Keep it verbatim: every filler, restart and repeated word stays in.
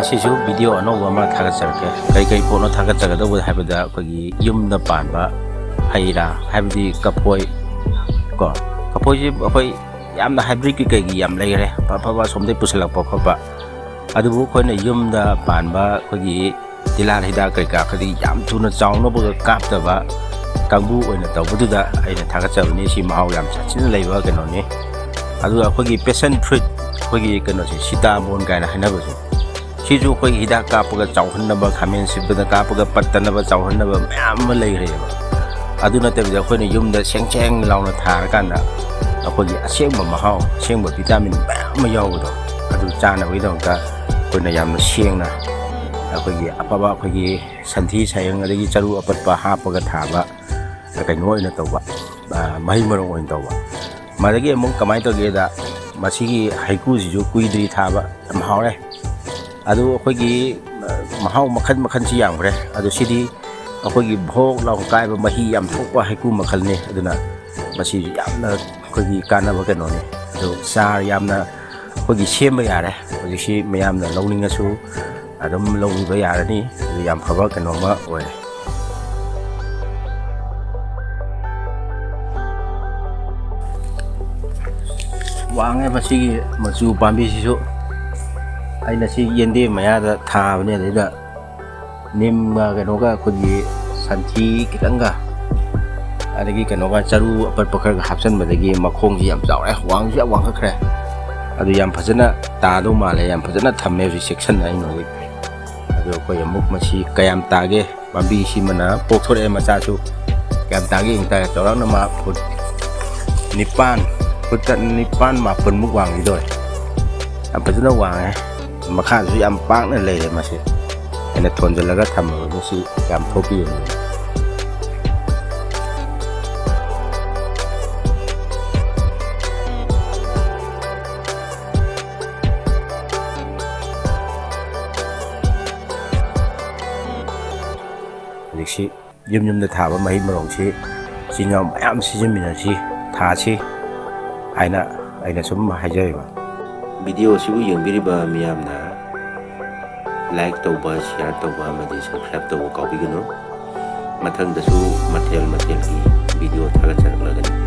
ꯁꯤꯁꯨ ꯚꯤꯗꯤꯑꯣ ꯑꯅꯧꯕ ꯑꯃ ꯊꯥꯒꯠꯆꯔꯛꯀꯦ꯫ ꯀꯩ ꯀꯩ ꯄꯣꯠꯅꯣ ꯊꯥꯒꯠꯆꯒꯗꯧꯕ ꯍꯥꯏꯕꯗ, ꯑꯩꯈꯣꯏꯒꯤ ꯌꯨꯝꯗ ꯄꯥꯟꯕ ꯍꯩ ꯔꯥ, ꯍꯥꯏꯕꯗꯤ ꯀꯐꯣꯏ ꯀꯣ, ꯀꯐꯣꯏꯁꯤ ꯑꯩꯈꯣꯏ ꯌꯥꯝꯅ ꯍꯥꯏꯕ꯭ꯔꯤꯠꯀꯤ ꯀꯩꯒꯤ ꯌꯥꯝ ꯂꯩꯈ꯭ꯔꯦ, ꯑꯐ ꯑꯐꯕ ꯑꯁꯣꯝꯗꯒꯤ ꯄꯨꯁꯤꯜꯂꯛꯄ ꯈꯣꯠꯄ꯫ ꯑꯗꯨꯕꯨ ꯑꯩꯈꯣꯏꯅ ꯌꯨꯝꯗ ꯄꯥꯟꯕ ꯑꯩꯈꯣꯏꯒꯤ ꯇꯤꯜꯍꯥꯠ ꯍꯤꯗꯥꯛ ꯀꯩꯀꯥ ꯑꯩꯈꯣꯏꯗꯤ ꯌꯥꯝ ꯊꯨꯅ ꯆꯥꯎꯅꯕꯒ ꯀꯥꯞꯇꯕ ꯀꯥꯡꯕꯨ ꯑꯣꯏꯅ ꯇꯧꯕꯗꯨꯗ ꯑꯩꯅ ꯊꯥꯒꯠꯆꯕꯅꯤ꯫ ꯁꯤ ꯃꯍꯥꯎ ꯌꯥꯝ ꯁꯥꯊꯤꯅ ꯂꯩꯕ ꯀꯩꯅꯣꯅꯤ꯫ ꯑꯗꯨꯒ ꯑꯩꯈꯣꯏꯒꯤ ꯄꯦꯁꯟ ꯐ꯭ꯔꯨꯏꯠ, ꯑꯩꯈꯣꯏꯒꯤ ꯀꯩꯅꯣꯁꯦ, ꯁꯤꯇꯥꯕꯣꯟ ꯀꯥꯏꯅ ꯍꯥꯏꯅꯕꯁꯦ, ꯁꯤꯁꯨ ꯑꯩꯈꯣꯏꯒꯤ ꯍꯤꯗꯥꯛ ꯀꯥꯞꯄꯒ ꯆꯥꯎꯍꯟꯅꯕ, ꯈꯥꯃꯦꯟ ꯁꯤꯟꯕꯗ ꯀꯥꯞꯄꯒ ꯄꯠꯇꯅꯕ ꯆꯥꯎꯍꯟꯅꯕ ꯃꯌꯥꯝ ꯑꯃ ꯂꯩꯈ꯭ꯔꯦꯕ꯫ ꯑꯗꯨ ꯅꯠꯇꯕꯤꯗ ꯑꯩꯈꯣꯏꯅ ꯌꯨꯝꯗ ꯁꯦꯡ ꯁꯦꯡ ꯂꯥꯎꯅ ꯊꯥꯔꯀꯥꯟꯗ ꯑꯩꯈꯣꯏꯒꯤ ꯑꯁꯦꯡꯕ ꯃꯍꯥꯎ, ꯑꯁꯦꯡꯕ ꯚꯤꯇꯥꯃꯤꯟ ꯃꯌꯥꯝ ꯑꯃ ꯌꯥꯎꯕꯗꯣ, ꯑꯗꯨ ꯆꯥꯅꯕꯒꯤꯗꯃꯛꯇ ꯑꯩꯈꯣꯏꯅ ꯌꯥꯝꯅ ꯁꯦꯡꯅ ꯑꯩꯈꯣꯏꯒꯤ ꯑꯐꯕ, ꯑꯩꯈꯣꯏꯒꯤ ꯁꯟꯊꯤ ꯁꯌꯦꯡ ꯑꯗꯒꯤ ꯆꯔꯨ ꯑꯄꯠꯄ ꯍꯥꯞꯄꯒ ꯊꯥꯕ ꯀꯩꯅꯣ ꯑꯣꯏꯅ ꯇꯧꯕ, ꯑ, ꯃꯍꯩ ꯃꯔꯣꯡ ꯑꯣꯏꯅ ꯇꯧꯕ꯫ ꯃꯗꯒꯤ ꯑꯃꯨꯛ ꯀꯃꯥꯏꯅ ꯇꯧꯒꯦꯗ, ꯃꯁꯤꯒꯤ ꯍꯩꯀ꯭ꯔꯨꯁꯤꯁꯨ ꯀꯨꯏꯗ꯭ꯔꯤ ꯊꯥꯕ, ꯌꯥꯝ ꯍꯥꯎꯔꯦ꯫ ꯑꯗꯨ ꯑꯩꯈꯣꯏꯒꯤ, ꯑ, ꯃꯍꯥꯎ ꯃꯈꯜ ꯃꯈꯜꯁꯤ ꯌꯥꯝꯈ꯭ꯔꯦ꯫ ꯑꯗꯨ ꯁꯤꯗꯤ ꯑꯩꯈꯣꯏꯒꯤ ꯚꯣꯛ ꯂꯥꯎ ꯀꯥꯏꯕ, ꯃꯍꯤ ꯌꯥꯝ ꯊꯣꯛꯄ ꯍꯩꯀ꯭ꯔꯨ ꯃꯈꯜꯅꯤ꯫ ꯑꯗꯨꯅ ꯃꯁꯤꯁꯨ ꯌꯥꯝꯅ ꯑꯩꯈꯣꯏꯒꯤ ꯀꯥꯟꯅꯕ ꯀꯩꯅꯣꯅꯤ꯫ ꯑꯗꯨ ꯆꯥꯔ ꯌꯥꯝꯅ ꯑꯩꯈꯣꯏꯒꯤ ꯁꯦꯝꯕ ꯌꯥꯔꯦ꯫ ꯍꯧꯖꯤꯛꯁꯤ ꯃꯌꯥꯝꯅ ꯂꯧꯅꯤꯡꯉꯁꯨ ꯑꯗꯨꯝ ꯂꯧꯕꯤꯕ ꯌꯥꯔꯅꯤ꯫ ꯑꯗꯨ ꯌꯥꯝ ꯐꯕ ꯀꯩꯅꯣꯝꯃ ꯑꯣꯏꯔꯦ꯫ ꯋꯥꯡꯉꯦ ꯃꯁꯤꯒꯤ ꯃꯆꯨ ꯄꯥꯝꯕꯤꯁꯤꯁꯨ꯫ ꯑꯩꯅ ꯁꯤ ꯌꯦꯟꯗꯦꯝ ꯃꯌꯥꯗ ꯊꯥꯕꯅꯦ, ꯑꯗꯩꯗ ꯅꯤꯝꯒ ꯀꯩꯅꯣꯒ, ꯑꯩꯈꯣꯏꯒꯤ ꯁꯟꯊꯤ ꯈꯤꯇꯪꯒ, ꯑꯗꯒꯤ ꯀꯩꯅꯣꯒ, ꯆꯔꯨ ꯑꯄꯠꯄ ꯈꯔꯒ ꯍꯥꯞꯆꯤꯟꯕꯗꯒꯤ ꯃꯈꯣꯡꯁꯤ ꯌꯥꯝ ꯆꯥꯎꯔꯦ, ꯋꯥꯡꯁꯨ ꯌꯥꯝ ꯋꯥꯡꯈꯠꯈ꯭ꯔꯦ꯫ ꯑꯗꯨ ꯌꯥꯝ ꯐꯖꯅ ꯇꯥꯗꯧ ꯃꯥꯜꯂꯦ, ꯌꯥꯝ ꯐꯖꯅ ꯊꯝꯃꯦ ꯍꯧꯖꯤꯛ ꯆꯦꯛꯁꯤꯟꯅ ꯑꯩꯅ ꯍꯧꯖꯤꯛ꯫ ꯑꯗꯨ ꯑꯩꯈꯣꯏ ꯑꯃꯨꯛ ꯃꯁꯤ ꯀꯌꯥꯝ ꯇꯥꯒꯦ? ꯄꯥꯝꯕꯤꯁꯤꯃꯅ ꯄꯣꯛꯊꯣꯔꯛꯑꯦ ꯃꯆꯥꯁꯨ꯫ ꯀꯌꯥꯝ ꯇꯥꯒꯦ ꯌꯦꯡ ꯇꯥꯔꯦ꯫ ꯆꯥꯎꯔꯥꯛꯅ ꯃꯥ ꯐꯨꯠ ꯅꯤꯄꯥꯟ, ꯐꯨꯠ ꯅꯤꯄꯥꯟ ꯃꯥꯄꯟꯃꯨꯛ ꯋꯥꯡꯈꯤꯗꯧꯔꯦ꯫ ꯌꯥꯝ ꯐꯖꯅ ꯋꯥꯡꯉꯦ꯫ ꯃꯈꯥꯗꯁꯨ ꯌꯥꯝ ꯄꯥꯛꯅ ꯂꯩꯔꯦ ꯃꯁꯤ꯫ ꯑꯩꯅ ꯊꯣꯟꯖꯤꯜꯂꯒ ꯊꯝꯃꯕꯅꯤ, ꯁꯤ ꯌꯥꯝ ꯊꯣꯛꯄꯤꯔꯅꯤ꯫ ꯍꯧꯖꯤꯛꯁꯤ ꯌꯨꯝ ꯌꯨꯝꯗ ꯊꯥꯕ ꯃꯍꯩ ꯃꯔꯣꯡꯁꯤ ꯏꯆꯤꯟ ꯏꯅꯥꯎ ꯃꯌꯥꯝ ꯁꯤꯖꯤꯟꯃꯤꯟꯅꯁꯤ, ꯊꯥꯁꯤ ꯍꯥꯏꯅ ꯑꯩꯅ ꯁꯨꯝ ꯍꯥꯏꯖꯔꯤꯕ꯫ ꯚꯤꯗꯤꯑꯣ ꯑꯁꯤꯕꯨ ꯌꯦꯡꯕꯤꯔꯤꯕ ꯃꯤꯌꯥꯝꯅ Like ꯇꯧꯕ, share ꯇꯧꯕ ꯑꯃꯗꯤ subscribe ꯇꯧꯕ ꯀꯥꯎꯕꯤꯒꯅꯨ꯫ ꯃꯊꯪꯗꯁꯨ ꯃꯊꯦꯜ ꯃꯊꯦꯜꯒꯤ video ꯊꯥꯒꯠꯆꯔꯛꯂꯒꯅꯤ꯫